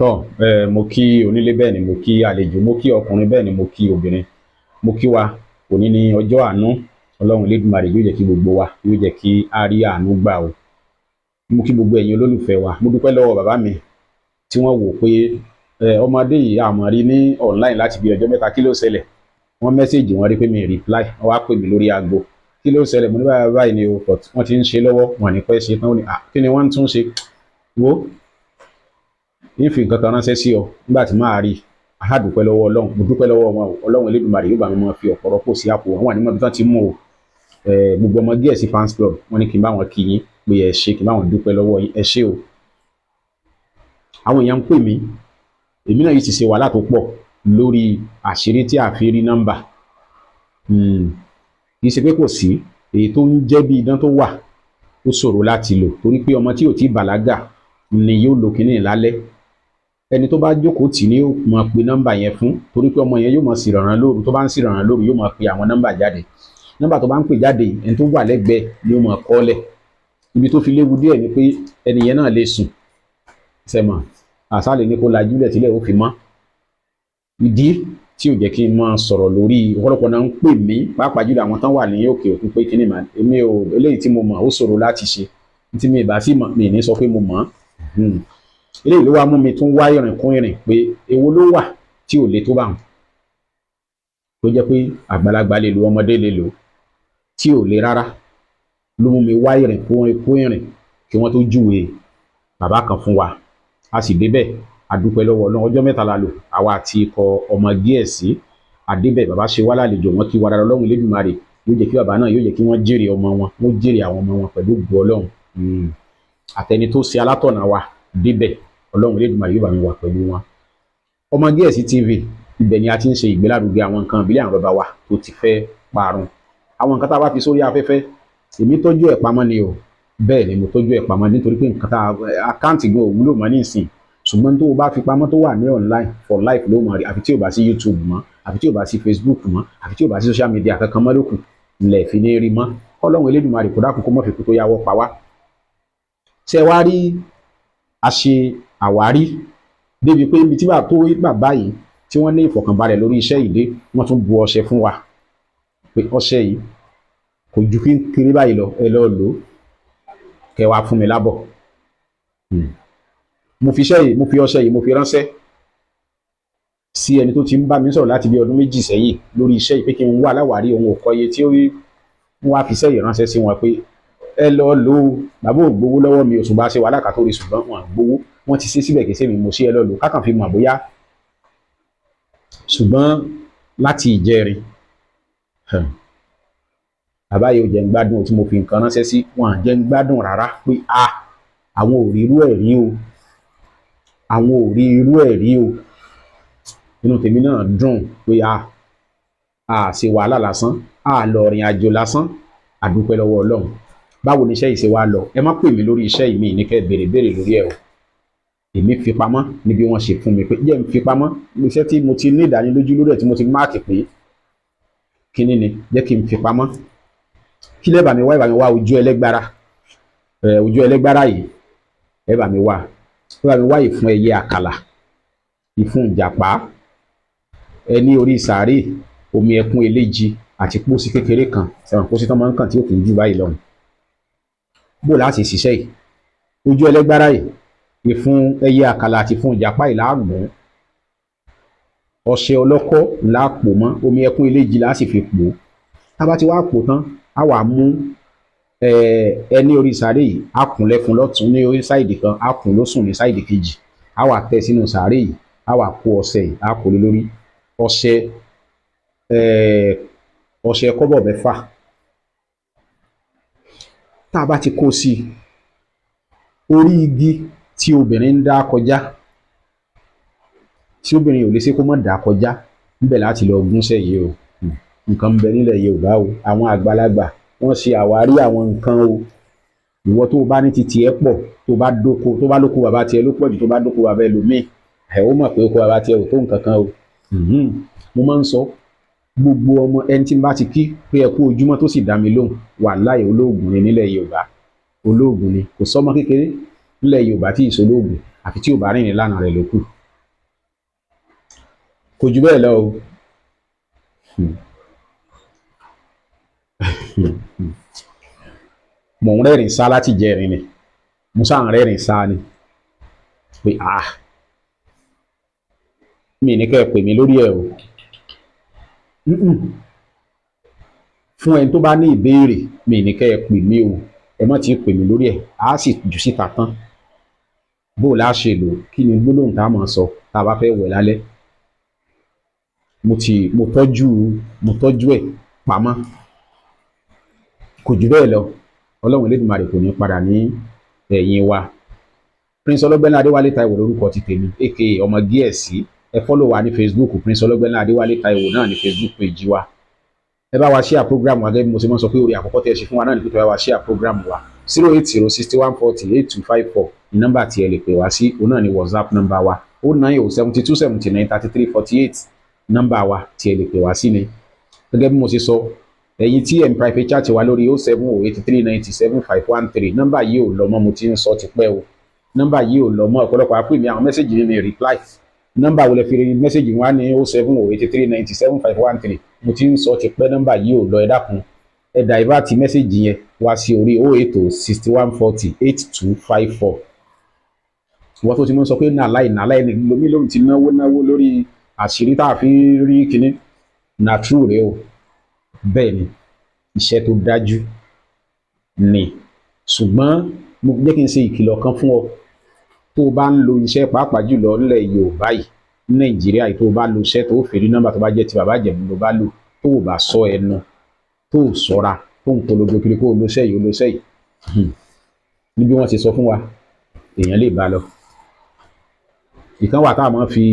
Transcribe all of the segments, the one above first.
Tọ́ ẹ, mo kí onílé, bẹ́ẹ̀ ni mo kí àlejò, mo kí ọkùnrin, bẹ́ẹ̀ ni mo kí obìnrin. Mo kí wa. Òní ní ọjọ́ àánú. Ọlọ́run Elédùmarè yóò jẹ́ kí gbogbo wa, yóò jẹ́ kí a rí àánú gbà o. Mo kí gbogbo ẹ̀yin olólùfẹ́ wa. Mo dúpẹ́ lọ́wọ́ bàbá mi tí wọ́n wò pé ẹ ọmọdé yìí àmọ́ rí ní online láti bí ọjọ́ 3. Kí ló ṣẹlẹ̀? Wọ́n message, wọ́n rí pé mi reply, wọ́n wá pè mí lórí aago, kí ló ṣẹlẹ̀? Mo ní báyìí báyìí ni o, but wọ́n ti ń ṣe lọ́wọ́, wọn ní pẹ́ ṣe tán. Ó ní kí ni wọ́n ń tún ṣe? Wo, ń fi nǹkan kan ránṣẹ́ sí ọ nígbà tí máa rí. A dúpẹ́ lọ́wọ́ Ọlọ́run. Mo dúpẹ́ lọ́wọ́ wọn o. Ọlọ́run Elédùmarè yóò bá mi máa fi ọ̀pọ̀ rọ́pò sí àpò wọn. Wà ní mọ̀bí tán ti mú o. Gbogbo ọmọ Gíẹ̀sì fans club, wọ́n ní kí n bá wọn kí yín pé ẹ ṣé, kí n bá wọn dúpẹ́ lọ́wọ́ yín. Ẹ ṣé o. Àwọn èèyàn ń pè mí. Èmi náà yìí ti ṣe wàhálà tó pọ̀ lórí àṣírí tí a fi rí nọ́mbà. Kì í ṣe pé kò sí èyí tó ń jẹ́ bí idán tó wà, ó ṣòro láti lò, torí pé ọmọ tí ò tí bàlágà ni yóò lo kinní lálẹ́. Ẹni tó bá jókòó tì ní yóò máa pe nọ́mbà yẹn fún, torí pé ọmọ yẹn yóò máa ṣìrànràn lóru. Tó bá ń ṣìrànràn lóru, yóò máa pe àwọn nọ́mbà jáde. Nọ́mbà tó bá ń pè jáde, ẹni tó wà lẹ́gbẹ̀ẹ́ ni yóò máa kọ́lẹ̀. Ibi tó fi léwu díẹ̀ ni pé ẹni yẹn náà lè sùn sẹ́mọ̀ àṣàlẹ̀ ní kó lajúlẹ̀ sílẹ̀ ó fi mọ́. Ìdí tí ò jẹ́ kí n máa sọ̀rọ̀ lórí, ọ̀pọ̀lọpọ̀ náà ń pè mí, pàápàá jùlọ àwọn tán wà ní òkè òkun, pé kíní mà èmi ò. Eléyìí tí mo mọ̀, ó ṣòro láti ṣe. Tí mi ì bá sì mọ̀, mi ì ní sọ pé mo mọ̀. Eléyìí ló wá mú mi tún wá ìrìn kún ìrìn pé èwo ló wà tí ò le tó bá wọn, tó jẹ́ pé àgbàlagbà lè lò, ọmọdé lè lò, tí ò le rárá. Ló mú mi wá ìrìn kún ìrìn kí wọ́n tó júwe bàbá kan fún wa. A sì débẹ̀, a dúpẹ́ lọ́wọ́ Ọlọ́run. Ọjọ́ 3 la lò, àwa àti ikọ̀ ọmọ Gíẹ̀sì. Àdébẹ̀, bàbá ṣe wá lálejò, wọn kí wa dára. Ọlọ́run Elédùmarè yóò jẹ́ kí bàbá náà, yóò jẹ́ kí wọ́n jèrè ọmọ wọn, wọ́n jèrè àwọn ọmọ wọn pẹ̀lú ògo Ọlọ́run. Àtẹni tó ṣe alátọ̀nà wa débẹ̀, Ọlọ́run Elédùmarè yóò bá mi wà pẹ̀lú wọn. Ọmọ Gíẹ̀sì TV, ibẹ̀ ni a ti ń ṣe ìgbélárugẹ àwọn nǹkan ìbílẹ̀ àwọn bàbá wa tó ti fẹ́ parun. Àwọn nǹkan tá a bá fi sórí afẹ́fẹ́, èmi tọ́jú ẹ̀ pamọ́ ni o. Bẹ́ẹ̀ ni mo tọ́jú ẹ̀ pamọ́, nítorí pé nǹkan tá account gan ò wúlò mọ́ nísìn, ṣùgbọ́n tó o bá fi pamọ́, tó wà ní online for life ló mọ̀ rí. Àfi tí o bá sí YouTube mọ́, àfi tí o bá sí Facebook mọ́, àfi tí o bá sí social media kankan mọ́ lókù ńlẹ̀ fi ní rí mọ́. Ọlọ́run Elédùmarè kó dákun, kó má fi kú tó yáwọ́ pa wá. Ṣé ẹ wá rí, a ṣe àwárí débi pé ibi tí bàbá tó bàbá yìí tí wọ́n ní ìfọ̀kànbalẹ̀ lórí iṣẹ́ yìí dé, wọ́n tún bu ọṣẹ fún wa pé ọṣẹ yìí kò ju kí kiri báyìí lọ, ẹ lọ́ọ́ lò ó, kẹ wá fún mi lábọ̀. Mo fi iṣẹ́ yìí, mo fi ọṣẹ yìí, mo fi ránṣẹ́ sí ẹni tó ti ń bá mi sọ̀rọ̀ láti bí ọdún 2 sẹ́yìn lórí iṣẹ́ yìí pé kí n wá aláwárí. Òun ò kọ́ iye tí ó rí. Wọ́n wá fi iṣẹ́ yìí ránṣẹ́ sí wọn pé ẹ lọ lò ó. Bàbá ò gbowó lọ́wọ́ mi, òṣùbà ṣe wàhálà kàtó rí, ṣùgbọ́n wọn gbowó. Wọ́n ti ṣe síbẹ̀, kì í ṣe mi mo ṣe, ẹ lọ lò ó kákan fi mọ̀ bóyá. Ṣùgbọ́n láti ìjẹrin, bàbá yìí ò jẹ́ ń gbádùn. Tí mo fi nǹkan ránṣẹ́ sí wọn à jẹ́ ń gbádùn rárá, pé a àwọn ò rí irú ẹ̀ rí o, àwọn ò rí irú ẹ̀ rí o. Inú tèmi náà dùn pé a ṣe wàhálà lásán, a lọ rìn àjò lásán. A dúpẹ́ lọ́wọ́ Ọlọ́run. Báwo ni iṣẹ́ yìí ṣe wá lọ? Ẹ má pè mí lórí iṣẹ́ yìí, mi ní kẹ́ béèrè béèrè lórí ẹ̀ o. Èmi fi pamọ́ ní bí wọ́n ṣe fún mi pé jẹ́ n fi pamọ́. Iṣẹ́ tí mo ti ní ìdánilójú lórí ẹ̀, tí mo ti mark pé kíní ni, jẹ́ kí n fi pamọ́. Kí lẹ́ bá mi wá? Ẹ bá mi wá ojú ẹlẹ́gbára. Ẹ ojú ẹlẹ́gbára yìí, ẹ bá mi wá, ẹ bá mi wá ìfun ẹyẹ àkàlà, ìfun ìjàpá, ẹ ní orí sàárè, omi ẹkún eléjì àti pósí kékeré kan. Sẹ̀wọ̀n pósí tán máa ń kàn tí ó kì í jù báyìí lọ. Bó láti ṣiṣẹ́ yìí? Ojú ẹlẹ́gbára yìí, ìfun ẹyẹ àkàlà àti ìfun ìjàpá yìí láàgùn. Ọṣẹ ọlọ́kọ́ là pò mọ́, omi ẹkún eléjì là sì fi pò ó. Tá bá ti wá pò tán, á wà mú ẹní orí sàárè yìí, á kùn lẹ́fun lọ́tún ní orí side kan, á kùn lósùn ní side kejì, á wà tẹ́ sínú sàárè yìí, á wà kó ọṣẹ yìí, á kó lé lórí. Ọṣẹ ọṣẹ kọ́bọ̀ 6. Tá a bá ti kó sí i, orí igi tí obìnrin ń dá kọjá, tí obìnrin ò lè ṣe kó má dá kọjá níbẹ̀ láti lọ gúnṣẹ́ yìí o. Nǹkan ń bẹ nílẹ̀ Yorùbá o. Àwọn àgbàlagbà, wọ́n ṣe àwárí àwọn nǹkan o. Ìwọ tó o bá ní titi ẹ pọ̀, tó o bá dóko, tó bá lóko bàbá tiẹ̀ ló pọ̀ jù, tó bá dóko bàbá ẹlòmíì, ẹ̀ ó mọ̀ pé oko bàbá tiẹ̀ ò tó nǹkan kan o. Mo máa ń sọ, gbogbo ọmọ ẹni tí n bá ti kí pé ẹ kú ojúmọ́ tó sì dá mi lóhùn, wàláhì, olóògùn ni nílẹ̀ Yorùbá. Olóògùn ni. Kò sọ́mọ kékeré nílẹ̀ Yorùbá tí ìṣolóògùn. Àfi tí ò bá rìn nílànà rẹ̀ ló kù. Kò jù bẹ́ẹ̀ lọ o. Mò ń rẹ́rìn sá láti jẹ ẹ̀rín ni, mo sáà ń rẹ́rìn sá ni pé ah, mi ní kẹ́ ẹ pè mí lórí ẹ̀ o. Fún ẹni tó bá ní ìbéèrè, mi ní kẹ́ ẹ pè mí o, ẹ má ti pè mí lórí ẹ̀, á sì jù síta tán. Bó o láá ṣe lò, kí ni gbólóhùn tá a máa sọ tá a bá fẹ́ wẹ̀ lálẹ́? Mo ti mo tọ́jú mo tọ́jú ẹ̀ pamọ́. Kò jù bẹ́ẹ̀ lọ. Ọlọ́run Elédùmarè kò ní padà ní ẹ̀yìn wa. Prince Ọlọ́gbẹ́nlá Adéwálé Táíwò lórúkọ ti tèmi, aka ọmọ Gíẹ̀sì. Ẹ follow wa ní Facebook, Prince Ọlọ́gbẹ́nlá Adéwálé Táíwò náà ní Facebook page wa. Ẹ bá wa share program wa gẹ́gẹ́ bí mo ṣe máa ń sọ pé orí àkọ́kọ́ tẹ́ ẹ ṣe fún wa náà ní pé ẹ bá wa share program wa. 08061408254 ní nọ́mbà tí ẹ lè pè wá sí, òun náà ní WhatsApp nọ́mbà wa. 09072793348 nọ́mbà wa tí ẹ lè pè wá sí ni. Gẹ́gẹ́ bí mo ṣe sọ, ẹ̀yin tí ẹ̀ ń private chat wa lórí 07083975113, nọ́mbà yìí ò lọ mọ́, mo ti ń sọ tipẹ́ o. Nọ́mbà yìí ò lọ mọ́, ọ̀pọ̀lọpọ̀ àpò mi àwọn message mi reply. Nọ́mbà wo lẹ fi rí message wa ní 07083975113? Mo ti ń sọ tipẹ́, nọ́mbà yìí ò lọ, ẹ dákun, ẹ divert message yẹn wá sí orí 08061408254. Wọ́n tó ti mọ́ sọ pé nàláì nàláì ní lomi lóhùn ti náwó náwó lórí àṣírí tá a fi rí kinní na true rẹ o. Bẹ́ẹ̀ ni, iṣẹ́ tó dájú ni. Ṣùgbọ́n mo jẹ́ kí n ṣe ìkìlọ̀ kan fún ọ tó o bá ń lo iṣẹ́, pàápàá jùlọ nílẹ̀ Yorùbá yìí, ní Nàìjíríà yìí, tó o bá lo iṣẹ́ tó o fèrè nọ́mbà tó bá jẹ́ ti bàbá Ìjẹ̀bú ló bá lò, tó o bá sọ ẹnu, tó o sọ́ra, tó ń polongo kiri kó o lo iṣẹ́ yìí, o lo iṣẹ́ yìí, ní bí wọ́n ṣe sọ fún wa, èèyàn lè bá lọ. Ìkan wà tá a máa fi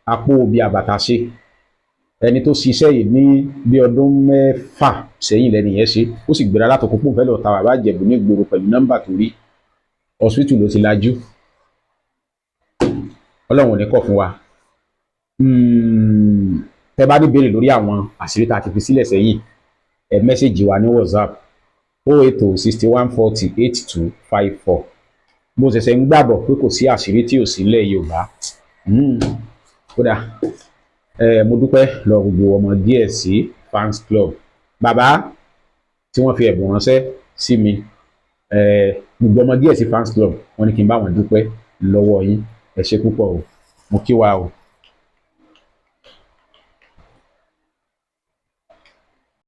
apó obì àbàtà ṣe. Ẹni tó ṣiṣẹ́ yìí ní bí ọdún 6 sẹ́yìn lẹ́nu yẹn ṣe, ó sì gbéra látòkò pò fẹ́ lọ ta bàbá Ìjẹ̀bú ní gbòòrò pẹ̀lú nọ́mbà tó rí. Hospital ló ti lajú. Ọlọ́run ò ní kọ̀ fún wa. Tẹ́ bá ní béèrè lórí àwọn àṣírí tá a ti fi sílẹ̀ sẹ́yìn, ẹ message wa ní WhatsApp 08061408254. Mo ṣẹ̀ṣẹ̀ ń gbàgbọ́ pé kò sí àṣírí tí ò sí nílẹ̀ Yorùbá. Kódà mo dúpẹ́ lọ gbogbo ọmọ Gíẹ̀sì fans club, bàbá tí wọ́n fi ẹ̀bùn ránṣẹ́ sí mi. Gbogbo ọmọ Gíẹ̀sì fans club, wọ́n ní kí n bá wọn dúpẹ́ lọ́wọ́ yín. Ẹ ṣé púpọ̀ o, mo kí wa o.